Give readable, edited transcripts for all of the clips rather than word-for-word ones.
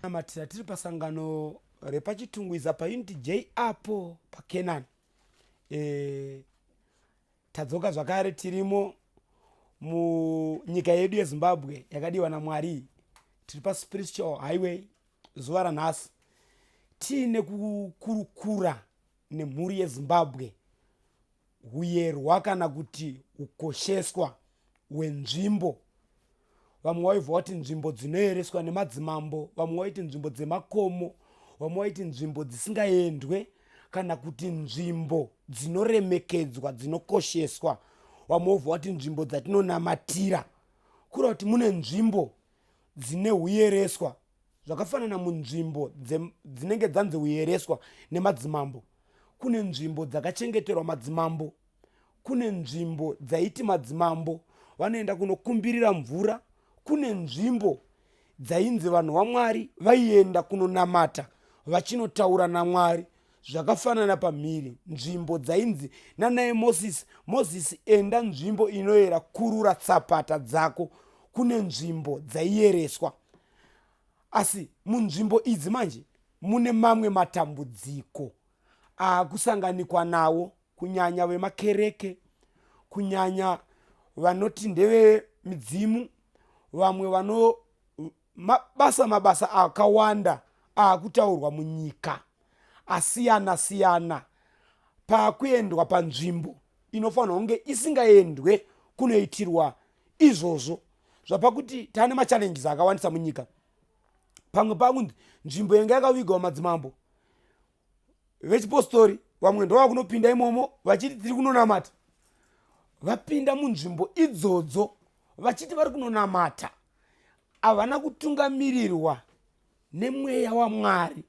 Namatira tiri pasangano repaChitungwiza paUnit J apo paCanaan. E, tadzoka zvakare tirimo munyika yedu yeZimbabwe yakadiwa naMwari. Tiri paSpiritual Highway zuva ranhasi tiine kukurukura nemhuri yeZimbabwe huyerwa kana kuti hukosheswa hwenzvimbo. Vamwe vaibva vati nzvimbo dzinoereswa nemadzimambo, vamwe vaiti nzvimbo dzemakomo, vamwe vaiti nzvimbo dzisingaendwe kana kuti nzvimbo dzinoremekedzwa dzinokosheswa, vamwe vobva vati nzvimbo dzatinonamatira. Kureva kuti mune nzvimbo dzine huyereswa zvakafanana munzvimbo dzinenge dzanzi huyereswa nemadzimambo. Kune nzvimbo dzakachengeterwa madzimambo, kune nzvimbo dzaiti madzimambo vanoenda kunokumbirira mvura, kune nzvimbo dzainzi vanhu vaMwari vaienda kunonamata vachinotaura naMwari. Zvakafanana pamhiri nzvimbo dzainzi nanaye Mosisi, Mosisi enda nzvimbo inoyera kurura tsapata dzako. Kune nzvimbo dzaiyereswa. Asi munzvimbo idzi manje mune mamwe matambudziko aakusanganikwa nawo, kunyanya vemakereke, kunyanya vanoti ndevemidzimu, vamwe vano mabasa mabasa akawanda aakutaurwa munyika asiyana siyana paakuendwa panzvimbo inofanirwa kunge isingaendwe kunoitirwa izvozvo. Zvapa kuti taane machallenges akawandisa munyika. Pamwe pakunzi nzvimbo yanga yakavigwa madzimambo vechipostori, vamwe ndovakunopinda imomo vachiti tiri kunonamata. Vapinda munzvimbo idzodzo vachiti vari kunonamata, havana kutungamirirwa nemweya waMwari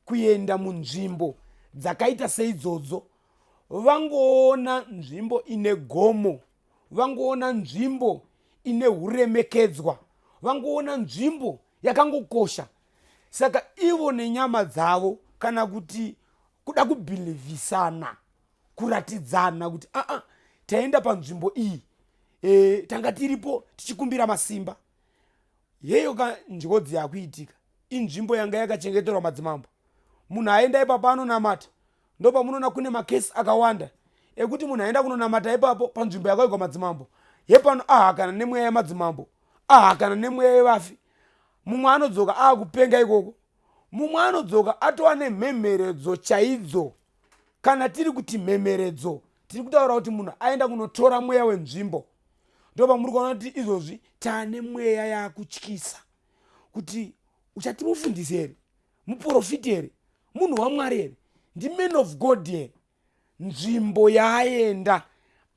kuenda munzvimbo dzakaita seidzodzo. Vangoona nzvimbo ine gomo, vangoona nzvimbo ine huremekedzwa, vangoona nzvimbo yakangokosha. Saka ivo nenyama dzavo kana kuti kuda kubhilivhisana, kuratidzana kuti aa taenda panzvimbo iyi, e, tanga tiripo tichikumbira masimba. Yeyo ka njodzi yakuitika, inzvimbo yanga yakachengeterwa madzimambo. Munhu aenda ipapo anonamata, ndopamunoona kune makesi akawanda ekuti munhu aenda kunonamata ipapo panzvimbo yakaigwa madzimambo yepano ahakana nemweya yemadzimambo, ahakana nemweya yevafi. Mumwe anodzoka akupenga ikoko, mumwe anodzoka atova nemhemheredzo chaidzo. Kana tiri kuti mhemheredzo, tiri kutaura kuti munhu aenda kunotora mweya wenzvimbo. Ndopamuri kuona kuti izvozvi taane mweya yakutyisa kuti uchati mufundisi here, muprofiti here, munhu waMwari here, ndiman of God here? Nzvimbo yaaenda,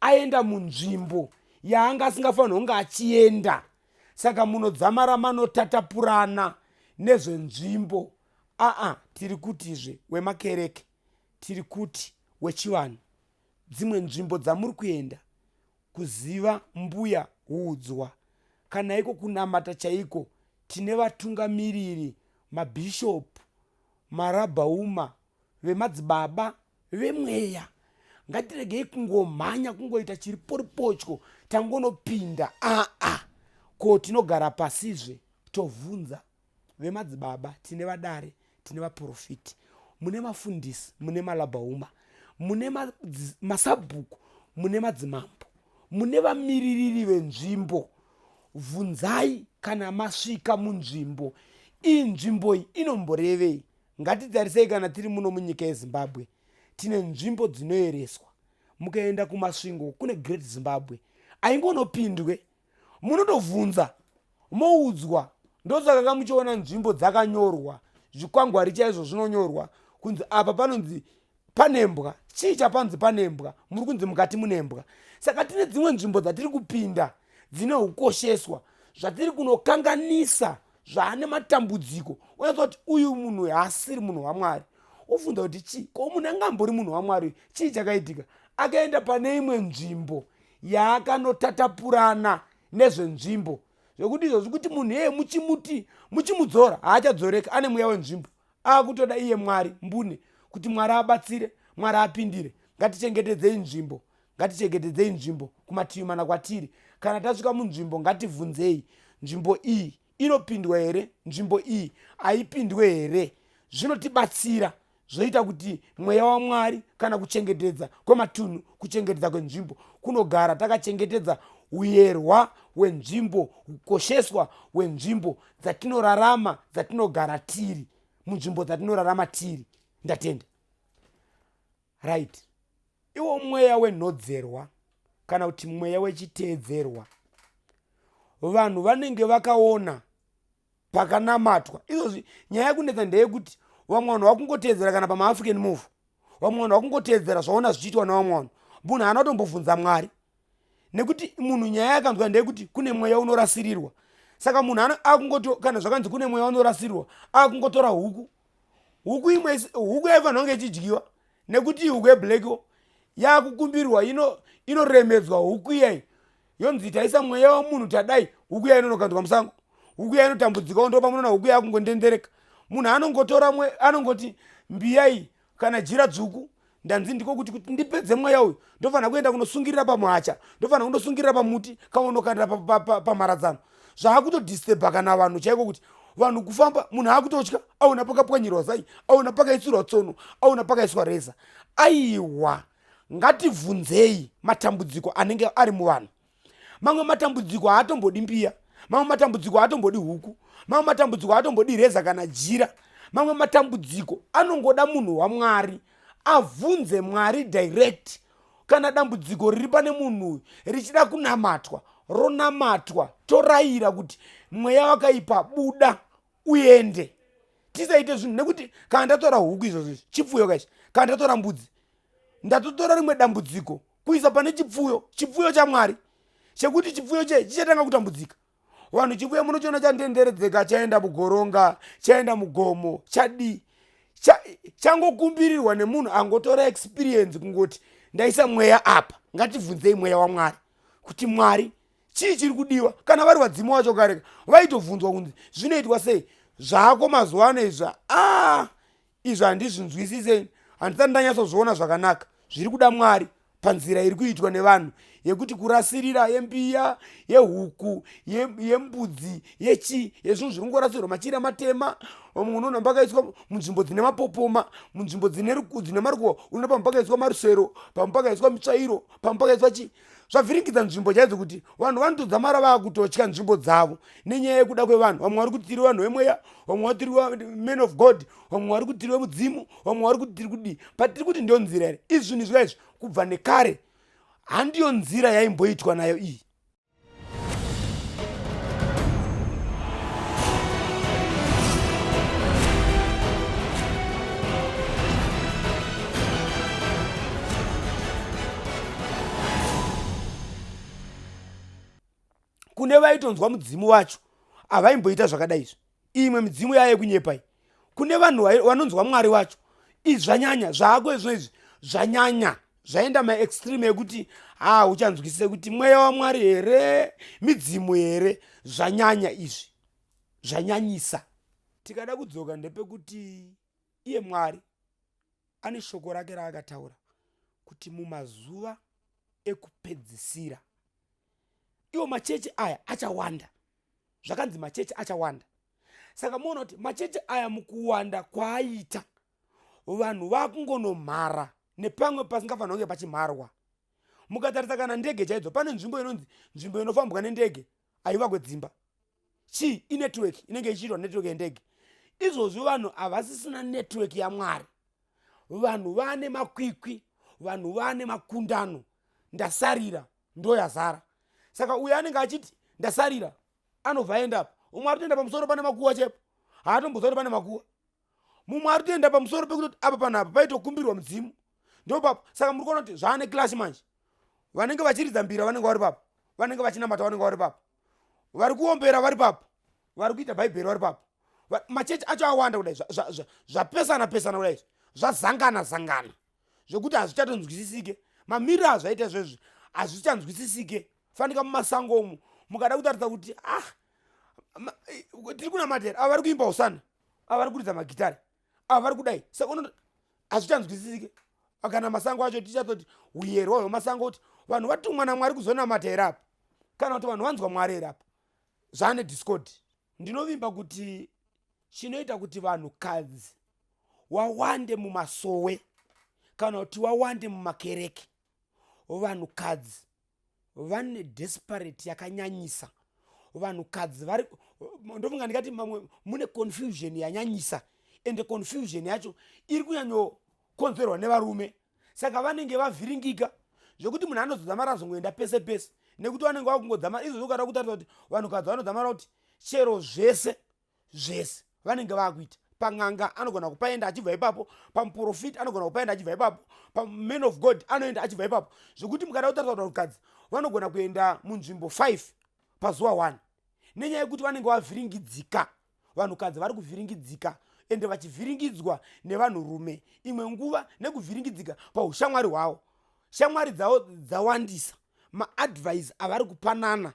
aenda munzvimbo yaanga asingafanirwa kunge achienda. Saka munodzamara manotatapurana nezvenzvimbo. Aa, tiri kutizve wemakereke, tiri kuti wechivanhu, dzimwe nzvimbo dzamuri kuenda kuziva mbuya huudzwa kana iko kunamata chaiko. Tine vatungamiriri, mabhishopu, marabhauma, vemadzibaba vemweya. Ngatiregei kungomhanya kungoita chiriporipotyo tangonopinda. Aa, ko tinogara pasizve tovhunza vemadzibaba. Tine vadare, tine vaprofiti, mune mafundisi, mune malabhauma, mune masabhuku, mune madzimambo, mune vamiririri venzvimbo. Vhunzai kana masvika munzvimbo iyi, nzvimbo iyi inomborevei? Ngatitarisei kana tiri muno munyika yeZimbabwe, tine nzvimbo dzinoereswa. Mukaenda kuMasvingo kune Great Zimbabwe, aingonopindwe, munotovhunza moudzwa. Ndosaka kamuchiona nzvimbo dzakanyorwa zvikwangwari chaizvo, zvinonyorwa kunzi apa panonzi panembwa. Chii chapanzi panembwa? Muri kunzi mukati munembwa. Saka tine dzimwe nzvimbo dzatiri kupinda dzine ukosheswa, zvatiri kunokanganisa zvaane matambudziko. Unatsa kuti uyu munhu haasiri munhu waMwari, wobvunza kuti chii? Ko munhu anga ambori munhu waMwari, chii chakaitika? Akaenda pane imwe nzvimbo yaakanotatapurana nezvenzvimbo, zvekuti izvozvi kuti munhu iyeye muchimuti muchimudzora haachadzoreka, ane mweya wenzvimbo, akutoda iye Mwari mbune kuti Mwari abatsire, Mwari apindire. Ngatichengetedzei nzvimbo, ngatichengetedzei nzvimbo kumativi mana kwatiri. Kana tasvika munzvimbo, ngativhunzei nzvimbo iyi. inopindwa here nzvimbo iyi haipindwe here zvinotibatsira zvoita kuti mweya wamwari kana kuchengetedza kwematunhu kuchengetedza kwenzvimbo kunogara takachengetedza uyerwa hwenzvimbo kukosheswa hwenzvimbo dzatinorarama dzatinogara tiri munzvimbo dzatinorarama tiri ndatenda right iwo mweya wenhodzerwa kana kuti mweya wechiteedzerwa vanhu vanenge vakaona pakanamatwa izvozvi nyaya yekunetsa ndeyekuti vamwe vanhu vakungoteedzera kana pamaafrican move vamwe vanhu vakungoteedzera zvaona zvichiitwa nevamwe vanhu munhu haana kutombobvunza mwari nekuti munhu nyaya yakanzwa ndeyekuti kune mweya unorasirirwa saka munhu akungoti kana zvakanzi kune mweya unorasirirwa akungotora huku huku imwe huku yaifanira kunge ichidyiwa nekuti huku yeblack yakukumbirwa inoremedzwa huku iyai yonzi taisa mweya wemunhu tadai huku iya inonokandwa musango huku iya inotambudzikawo ndo pamunoona huku yakungondendereka munhu anongotora mwe anongoti mbiya iyi kana jira dzvuku ndanzi ndiko kuti kuti ndipedze mweya uyu ndofanira kuenda kunosungirira pamuhacha ndofanira kundosungirira pamuti kana unokandira pamharadzano zvaakutodisturba kana vanhu chaiko kuti vanhu kufamba munhu akutotya aona pakapwanyirwa zai aona pakaisirwa tsono aona pakaiswa reza aiwa ngativhunzei matambudziko anenge ari muvanhu mamwe matambudziko haatombodi mbiya mamwe matambudziko haatombodi huku mamwe matambudziko haatombodi reza kana jira mamwe matambudziko anongoda munhu wamwari avhunze mwari direct kana dambudziko riri pane munhu uyu richida kunamatwa ronamatwa torayira kuti mweya wakaipa buda uende tisaite zvinhu nekuti kana ndatora huku izvozvo izvi chipfuyo kaichi kana ndatora mbudzi ndatotora rimwe dambudziko kuisa pane chipfuyo chipfuyo chamwari chekuti chipfuyo che chichatanga kutambudzika vanhu chipfuyo munochiona chandenderedzeka chaenda mugoronga chaenda mugomo chadii changokumbirirwa nemunhu angotora experience kungoti ndaisa mweya apa ngativhunzei mweya wamwari kuti mwari chii chiri kudiwa kana vari vadzimu wacho kareka vaitovhunzwa kunzi zvinoitwa sei zvako mazuva ano izvi a ah, izvi handizvinzwisise handisati ndanyatsozviona zvakanaka zviri kuda mwari panzira iri kuitwa nevanhu yekuti kurasirira yembiya yehuku yembudzi yechii yezvinhu zviri kungorasirwa machira matema vamwe unoona pakaiswa munzvimbo dzine mapopoma munzvimbo dzine marukuwa unoona pamwe pakaiswa marusero pamwe pakaiswa mitsvairo pamwe pakaiswa chii zvavhiringidza nzvimbo chaidzo kuti vanhu vanotodzamara vaakutotya nzvimbo dzavo nenyaya yekuda kwevanhu vamwe vari kuti tiri vanhu vemweya vamwe vari tiri man of god vamwe vari kuti tiri vemudzimu vamwe vari kuti tiri kudii but tiri kuti ndiyo nzira here izvi zvinhu izvika izvi kubva nekare handiyo nzira yaimboitwa nayo iyi kune vaitonzwa mudzimu wacho havaimboita zvakadai izvi imwe midzimu yaye kunyepa iyi kune vanhu vanonzwa mwari wacho izvi zvanyanya zvaako izvo izvi zvanyanya zvaenda maextreme ekuti ha uchanzwisise kuti mweya wamwari here midzimu here zvanyanya izvi zvanyanyisa tikada kudzoka ndepekuti iye mwari ane shoko rake raakataura kuti mumazuva ekupedzisira iwo machechi aya achawanda zvakanzi machechi achawanda saka muona kuti machechi aya mukuwanda kwaaita vanhu vakungonomhara nepamwe pasingafanira kunge pachimharwa mukatarisa kana ndege chaidzo pane nzvimbo inonzi nzvimbo inofambwa nendege haivakwe dzimba chii inetwork inenge ichiitwa network yendege izvozvi vanhu havasisina network yamwari vanhu vane makwikwi vanhu vane makundano ndasarira ndoyazara saka uyo anenge achiti ndasarira anobva aenda apa umwe ari kutoenda pamusoro pane makuwa chaipo haatomboziva kuti pane makuwa mumwe ari kutoenda pamusoro pekutoti apa panapa paitokumbirwa mudzimu ndopapo saka muri kuona kuti zvaane clash manje vanenge vachiridza mbira vanenge vari papo vanenge vachinamata vanenge vari papo vari kuombera vari papo vari kuita bhaibheri vari papo machechi acho awanda kudai zvapesana pesana kudai zvazangana zangana zvekuti hazvichatonzwisisike mamiriro azvaita izvezvi hazvichanzwisisike fanika mumasango umu mukada kutaridza kuti ah tiri kunamata here ava vari kuimba usana ava vari kuridza magitare ava vari kudai saka hazvichanzwisisike kana masango acho tichatoti uyerwa hwemasango kuti vanhu vatumwa namwari kuzonamata here apa kana kuti vanhu vanzwa mwari here apa zvaane discord Ndinovimba kuti chinoita kuti vanhukadzi wawande mumasowe kana kuti wawande mumakereke, vanhukadzi vane desperate yakanyanyisa. Vanhukadzi vari, ndofunga ndingati mamwe mune confusion yanyanyisa, ende confusion yacho iri kunyanyokonzerwa nevarume. Saka vanenge vavhiringika zvekuti munhu anozodzamara azongoenda pese pese, nekuti vanenge vakungodzamara izvozvo. Ukada kutarisa kuti vanhukadzi vanodzamara kuti chero zvese zvese vanenge vakuita, pan'anga anogona kupaenda achibva ipapo, pamuprofita anogona kupaenda achibva ipapo, paman of God anoenda achibva ipapo, zvekuti mukada kutarisa kuti vanhukadzi vanogona kuenda munzvimbo 5 pazuva 1 nenyaya yekuti vanenge vavhiringidzika. Vanhukadzi vari kuvhiringidzika, ende vachivhiringidzwa nevanhurume imwe nguva, nekuvhiringidzika paushamwari hwavo. Shamwari dzavo dzawandisa, maadvice avari kupanana,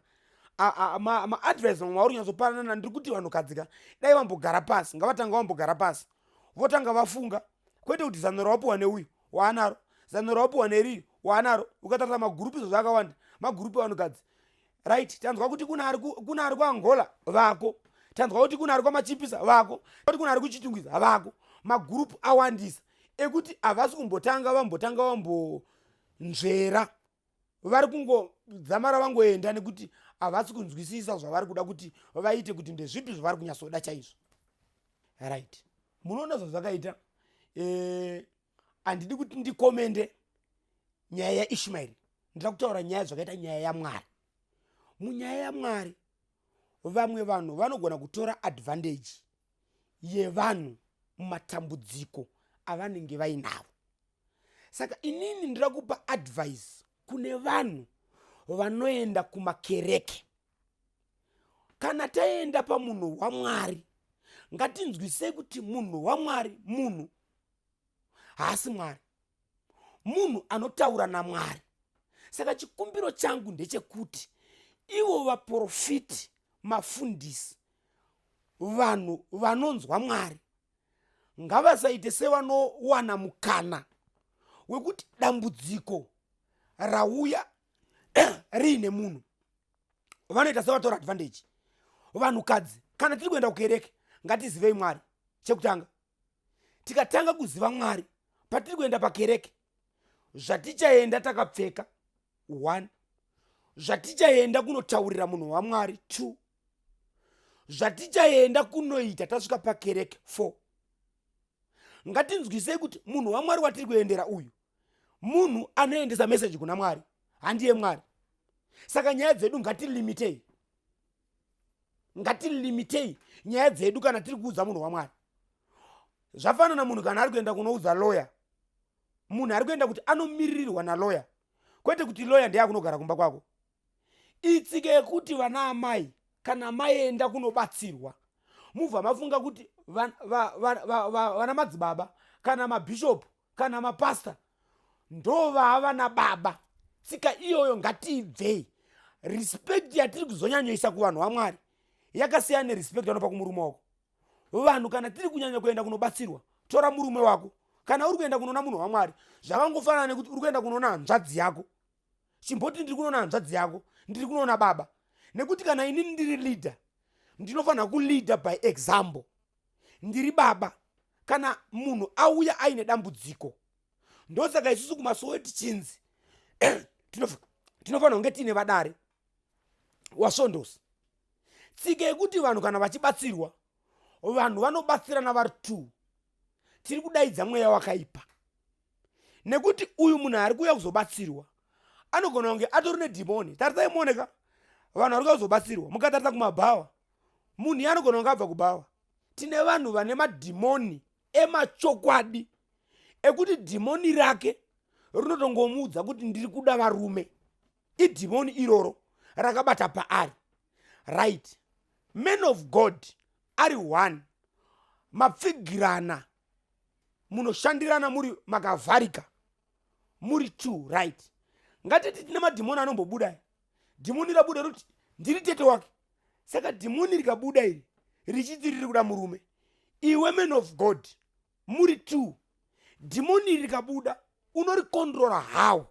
maadvice mamwe auri kunyatsopanana. Ndiri kuti vanhukadzi ka, dai vambogara pasi, ngavatanga vambogara pasi, votanga vafunga, kwete kuti zano rawapiwa neuyu waanaro, zano rawapiwa neriri waanaro. Ukatarisa magurupu izvo zvakawanda, magurupu evanhukadzi, right? Tanzwa kuti kuna ari kuAngola vako, tanzwa kuti kuna ari kwaMachipisa vako, kuti kuna ari kuChitungwiza vako. Magurupu awandisa ekuti havasi kumbotanga vambotanga vambonzvera, vari kungodzamara vangoenda nekuti havasi kunzwisisa zvavari kuda kuti vaite, kuti ndezvipi zvavari kunyatsoda chaizvo, right? Munoona zvazvakaita. Handidi kuti ndikomende nyaya yaIshmaeri, ndida kutaura nyaya zvakaita nyaya yaMwari. Munyaya yaMwari, vamwe vanhu vanogona kutora advantage yevanhu mumatambudziko avanenge vainavo. Saka inini ndira kupa advice kune vanhu vanoenda kumakereke. Kana taenda pamunhu waMwari, ngatinzwisei kuti munhu waMwari munhu, haasi Mwari. Munhu anotaura naMwari. Saka chikumbiro changu ndechekuti ivo vaprofiti, mafundisi, vanhu vanonzwa Mwari, ngavasaite sevanowana mukana wekuti dambudziko rauya riine munhu, vanoita sevatora advantage. Vanhukadzi, kana tiri kuenda kukereke, ngatizivei Mwari chekutanga. Tikatanga kuziva Mwari patiri kuenda pakereke, zvatichaenda takapfeka one, zvatichaenda kunotaurira munhu waMwari two, zvatichaenda kunoita tasvika pakereke four. Ngatinzwisei kuti munhu waMwari watiri kuendera uyu munhu anoendesa meseji kuna Mwari, handiye Mwari. Saka nyaya dzedu ngatilimitei, ngatilimitei nyaya dzedu kana tiri kuudza munhu waMwari. Zvafanana munhu kana ari kuenda kunoudza lawyer, munhu ari kuenda kuti anomiririrwa naloya, kwete kuti loya ndiye akunogara kumba kwako. Itsika yekuti vana amai kana maenda kunobatsirwa, mubva mafunga kuti vana madzibaba kana mabhishopu kana mapasta ndo vava nababa. Tsika iyoyo ngatiibvei. Respect yatiri kuzonyanyoisa kuvanhu vaMwari yakasiyana nerespect vanopa kumurume wako. Vanhu, kana tiri kunyanya kuenda kunobatsirwa, tora murume wako. Kana uri kuenda kunoona munhu waMwari, zvakangofanana nekuti uri kuenda kunoona hanzvadzi yako. Chimboti ndiri kunoona hanzvadzi yako, ndiri kunoona baba, nekuti kana inini ndiri leader, ndinofanira kuleader by example. Ndiri baba. Kana munhu auya aine dambudziko, ndosaka isusu kumasowe tichinzi tinofanira kunge tiine vadare wasvondosi. Tsika yekuti vanhu kana vachibatsirwa, vanhu vanobatsirana vari two, tiri kudaidza mweya wakaipa, nekuti uyu munhu ari kuuya kuzobatsirwa anogona kunge atori nedhimoni. Tarisai muoneka vanhu vari kuuya kuzobatsirwa, mukatarisa kumabhawa, munhu iye anogona kunge abva kubhawa. Tine vanhu vane madhimoni emachokwadi ekuti dhimoni rake rinotongomuudza kuti ndiri kuda varume. Idhimoni iroro rakabata paari, right? Man of God ari one, mapfigirana, munoshandirana muri makavharika muri two, right? Ngatiti tine madhimoni anombobuda. Dhimoni rabuda roti ndiri tete wake. Saka dhimoni rikabuda iri richiti riri kuda murume, iwe man of God muri two, dhimoni iri rikabuda unorikontrora how?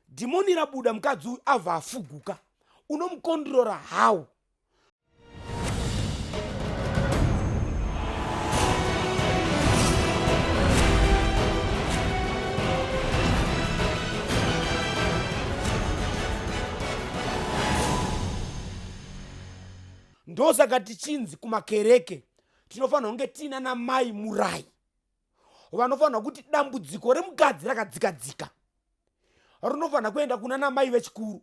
Dhimoni rabuda, mukadzi uyu abva afuguka, unomukontrora how? Ndosaka tichinzi kumakereke tinofanira kunge tiina namai murai vanofanira kuti dambudziko remukadzi rakadzikadzika rinofanira kuenda kuna namai vechikuru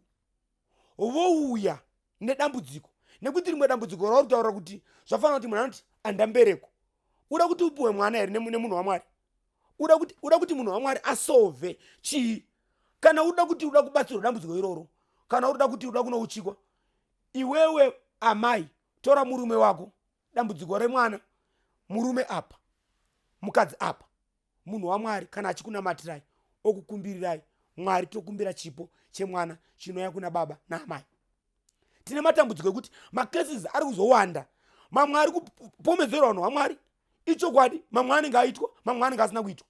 vouya nedambudziko, nekuti rimwe dambudziko rauri kutaura kuti zvafanira kuti munhu anoti andambereko uda kuti upiwe mwana here nemunhu wamwari? Uda kuti munhu wamwari asove chii? Kana uda kuti uda kubatsirwa dambudziko iroro, kana uda kuti uda kunouchikwa, iwewe amai tora murume wako, dambudziko remwana, murume apa, mukadzi apa, munhu wamwari kana achikunamatirai okukumbirirai mwari, tokumbira chipo chemwana chinouya kuna baba naamai. Tine matambudziko ekuti macases ari kuzowanda, mamwe ari kupomedzerwa vanhu vamwari, ichokwadi, mamwe anenge aitwa, mamwe anenge asina kuitwa,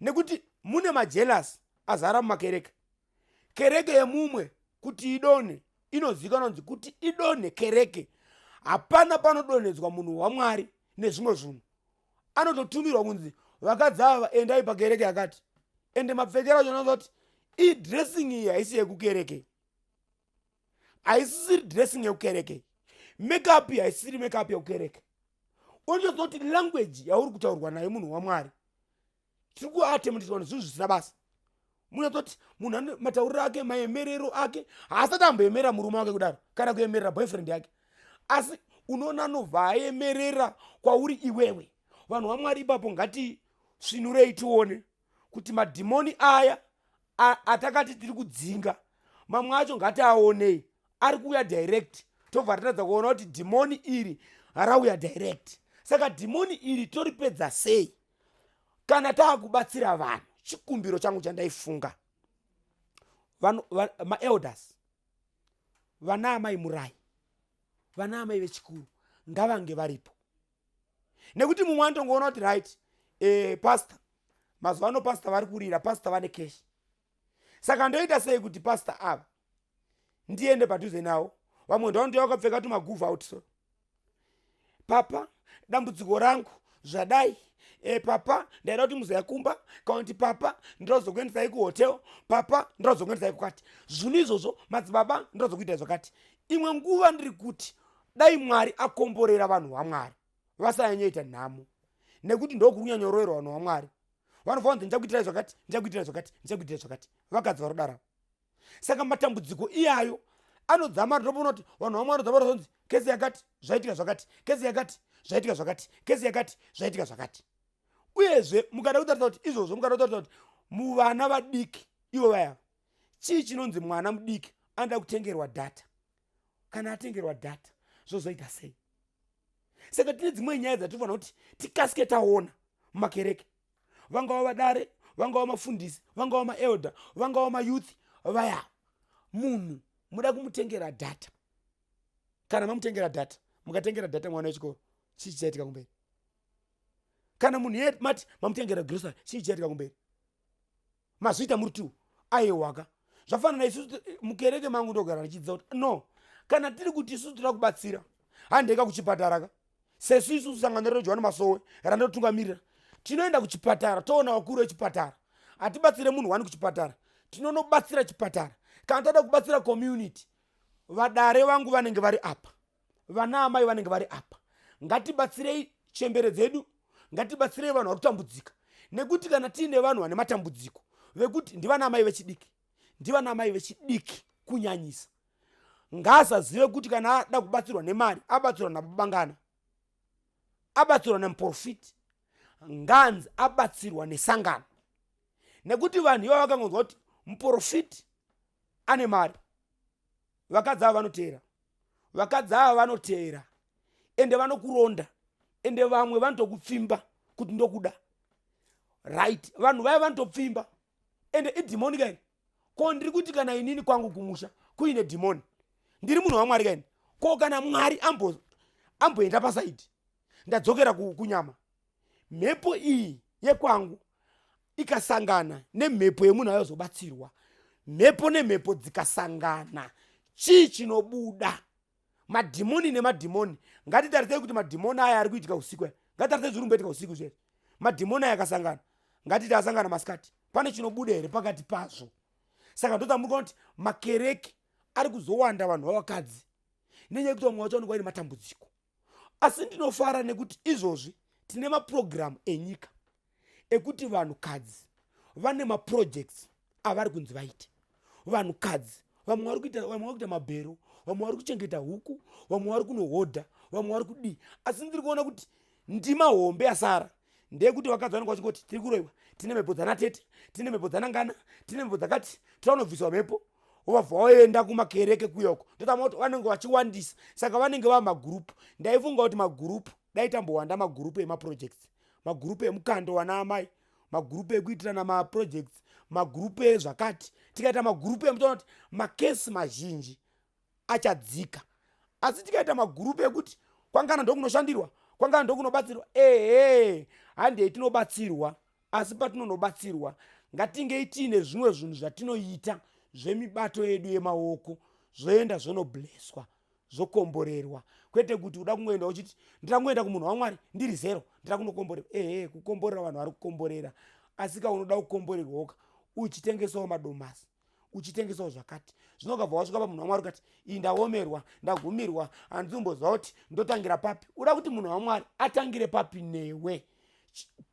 nekuti mune majealous azara mumakereke. Kereke yemumwe kuti idonhe inozivikanwa kunzi kuti idonhe kereke, hapana panodonhedzwa munhu wamwari nezvimwe zvinhu. Anototumirwa kunzi vakadzi ava endai pakereke yakati, ende mapfekero acho anoza kuti idressing iyi haisi yekukereke, haisisiri dressing yekukereke, makeup haisisiri makeup yekukereke. Unotoziva kuti language yauri kutaurwa nayo munhu wamwari, tiri kuatemutidzwa nezvinhu zvisina basa. Munatoti munhu ane matauriro ake, maemerero ake, haasati amboemerera murume wake kudaro kana kuemerera boyfriend yake, asi unoona anobva aemerera kwauri iwewe. Vanhu vamwari, ipapo ngatisvinurei tione kuti madhimoni aya atakati tiri kudzinga, mamwe acho ngatiaonei ari kuuya direct, tobva tatadza kuona kuti dhimoni iri rauya direct. Saka dhimoni iri toripedza sei kana taakubatsira vanhu? Chikumbiro changu chandaifunga, maelders, vana amai murai, vana amai vechikuru ngavange varipo, nekuti mumwe anotongoona kuti right, pastor, mazuva ano pastor vari kurira, pastor vane cash, saka ndoita sei kuti pastor ava ndiende padhuze navo? Vamwe ndovanotouya vakapfeka tumaguva out, so papa, dambudziko rangu zvadai, papa, ndaida kuti muzoyakumba, kana kuti papa, ndinozokuendesai kuhotel, papa, ndinozokuendesai kukati, zvinhu izvozvo, madzibaba, ndinozokuitai zvakati. Imwe nguva ndiri kuti dai Mwari akomborera vanhu vamwari vasanyanyoita nhamo, nekuti ndokuri kunyanyoroverwa vanhu vamwari. Vanofanira kunzi ndichakuitirai zvakati, ndichakuitirai zvakati, ndichakuitirai zvakati. Vakadzi varodaro. Saka matambudziko iyayo anodzama, ndinoona kuti vanhu vamwe vanodzama rozonzi kesi yakati zvaitika zvakati, kesi yakati zvaitika zvakati, kesi yakati zvaitika zvakati. Uyezve mukada kutarisa kuti izvozvo, mukada kutarisa kuti muvana vadiki ivo vaya, chii chinonzi mwana mudiki anoda kutengerwa data? Kana atengerwa data zvozoita sei? Saka tine dzimwe nyaya dzatinofanira kuti tikasike taona mumakereke, vangava vadare, vangava mafundisi, vangava maelder, vangava mayouth vaya. Munhu muda kumutengera data, kana mamutengera data, mukatengera data mwana wechikoro, chii chichaitika kumberi? Kana munhu iye mati mamutengera grocery, chii chichaitika kumberi? Mazviita muri two, aiwaka. Zvafanana isusu mukereke mangu ndogara ndichidzidza kuti no, kana tiri kuti isusu toda kubatsira, handeka kuchipatara ka. Sesu isusu sangano reJohani Masowe randotungamirira, tinoenda kuchipatara, toona vakuru vechipatara. Hatibatsire munhu wani kuchipatara, tinonobatsira chipatara. Kana toda kubatsira community, vadare vangu vanenge vari apa, vana amai vanenge vari apa, ngatibatsirei chembere dzedu, ngatibatsirei vanhu vari kutambudzika, nekuti kana tiine vanhu vane matambudziko vekuti ndivana amai vechidiki, ndivana amai vechidiki kunyanyisa, ngaasazive kuti kana ada kubatsirwa nemari abatsirwa nababangana, abatsirwa nemuprofiti, nganzi abatsirwa nesangano, nekuti vanhu ivava vakangonzwa kuti muprofiti ane mari, vakadzi ava vanoteera, vakadzi ava vanoteera, ende vanokuronda, ende vamwe vanotokupfimba kuti ndokuda. Right, vanhu vaya vanotopfimba, ende idhimoni kaini. Ko ndiri kuti kana inini kwangu kumusha kuine dhimoni, ndiri munhu wamwari kaini, ko kana mwari amboenda pasaidi, ndadzokera kunyama, mhepo iyi yekwangu ikasangana nemhepo yemunhu ayozobatsirwa, mhepo nemhepo dzikasangana, chii chinobuda? Madhimoni nemadhimoni. Ngatitarisei kuti madhimoni aya ari kuitika usiku aya, ngatitarisei zviri kumboitika usiku izvezvi. Madhimoni aya akasangana, ngatiti asangana masikati, pane chinobuda here pakati pazvo? Saka ndozamuri kuona kuti makereke ari kuzowanda vanhu vavakadzi. Nenyaya yekuti vamwe vacho vanenge vaine matambudziko. Asi ndinofara nekuti izvozvi tine mapurogiramu enyika ekuti vanhukadzi vane maprojects avari kunzi vaite. Vanhukadzi vamwe vari kuita, vamwe vari kuita mabhero, vamwe vari kuchengeta huku, vamwe vari kunohodha, vamwe vari kudii. Asi ndiri kuona kuti ndima hombe yasara ndeyekuti vakadzi vanenge vachingoti tiri kuroiwa, tine mhepo dzana tete, tine mhepo dzana ngana, tine mhepo dzakati, tinofanobviswa mhepo, vobva vaenda kumakereke kuya uko. Ndotama kuti vanenge vachiwandisa, saka vanenge vava magurupu. Ndaifunga kuti magurupu dai tambowanda magurupu emaprojects, magurupu emukando wana amai, magurupu ekuitirana maprojects, magurupu ezvakati. Tikaita magurupu emutoona kuti makesi mazhinji achadzika. Asi tikaita magurupu ekuti kwangana ndokunoshandirwa, kwangana ndokunobatsirwa, ehe, handei tinobatsirwa. Asi patinonobatsirwa ngatingei tiine zvimwe zvinhu zvatinoita zvemibato yedu yemaoko, zvoenda zvonobleswa, zvokomborerwa, kwete kuti uda kungoenda uchiti ndira kungoenda kumunhu waMwari ndiri zero, ndira kunokomborerwa. Ehe, kukomborera vanhu vari kukomborera, asi ka unoda kukomborerwawoka uchitengesawo madomasi, uchitengesawo zvakati. Zvino ukabva wasvika pamunhu waMwari ukati iyi ndaomerwa, ndagumirwa, handizomboziva kuti ndotangira papi, uda kuti munhu waMwari atangire papi newe?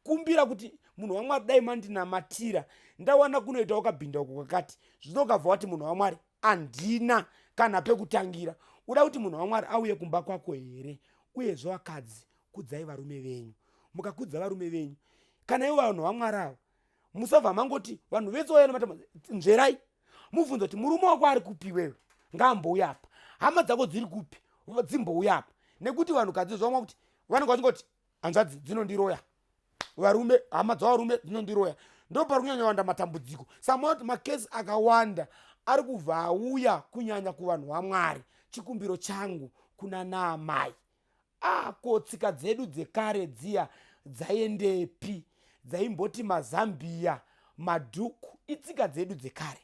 Kumbira kuti munhu waMwari dai mandinamatira, ndawana kunoita wakabhinda uko kwakati. Zvino ukabva wati munhu waMwari handina kana pekutangira, uda kuti munhu waMwari auye kumba kwako here? Uyezve vakadzi, kudzai varume venyu. Mukakudza varume venyu, kana ivo vanhu vaMwari ava, musabva mangoti vanhu vese vauya nematama. Nzverai, mubvunza kuti murume wako ari kupi iwewe, ngaambouya apa, hama dzako dziri kupi, dzimbouya apa. Nekuti vanhukadzi zvamwa kuti vanenge vachingoti hanzvadzi dzinondiroya, varume, hama dzavarume dzinondiroya, ndo pari kunyanya wanda matambudziko. Samoti makesi akawanda ari kubva auya kunyanya kuvanhu vaMwari. Chikumbiro changu kuna naamai, ah, ko tsika dzedu dzekare dziya dzaendepi, dzaimboti mazambiya, madhuku, itsika dzedu dzekare.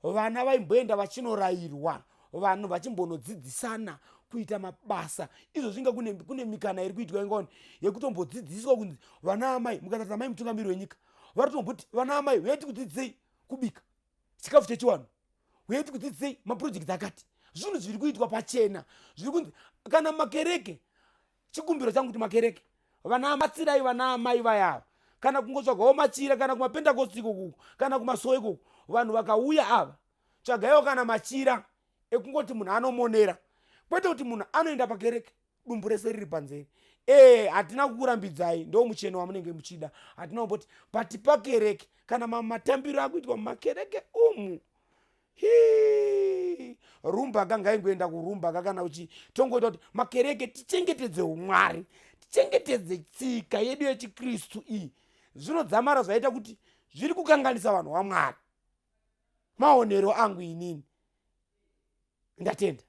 Vana vaimboenda vachinorayirwa, vanhu vachimbonodzidzisana kuita mabasa. Izvo zvinga kune, kune mikana iri kuitwa ingoni yekutombodzidziswa kunzi vana amai, mukatarisa amai mutungamiri wenyika vari kutomboti vana amai huyai tikudzidzisei kubika chikafu chechiwanhu, huyai tikudzidzisei maprojekti akati. Zvinhu zviri kuitwa pachena, zviri kunzi kana makereke. Chikumbiro changu kuti makereke, vana batsirai vana amai vayava, kana kungotsvagawo machira, kana kumapentekosti ikoku, kana kumasowe ikoku, vanhu vakauya ava, tsvagaiwo kana machira ekungoti munhu anomonera, kwete kuti munhu anoenda pakereke dumbu rese riri panzeve. Ee, hatina kukurambidzai, ndo mucheno wamunenge muchida, hatina kumboti, but pakereke kana matambiro akuitwa mumakereke umu, hii, rumba ka ngaingoenda kurumba ka, kana uchi tongoita kuti makereke tichengetedze umwari, tichengetedze tsika yedu yechikristu iyi. Zvinodzamara zvaita kuti zviri kukanganisa vanhu vaMwari. Maonero angu inini, ndatenda.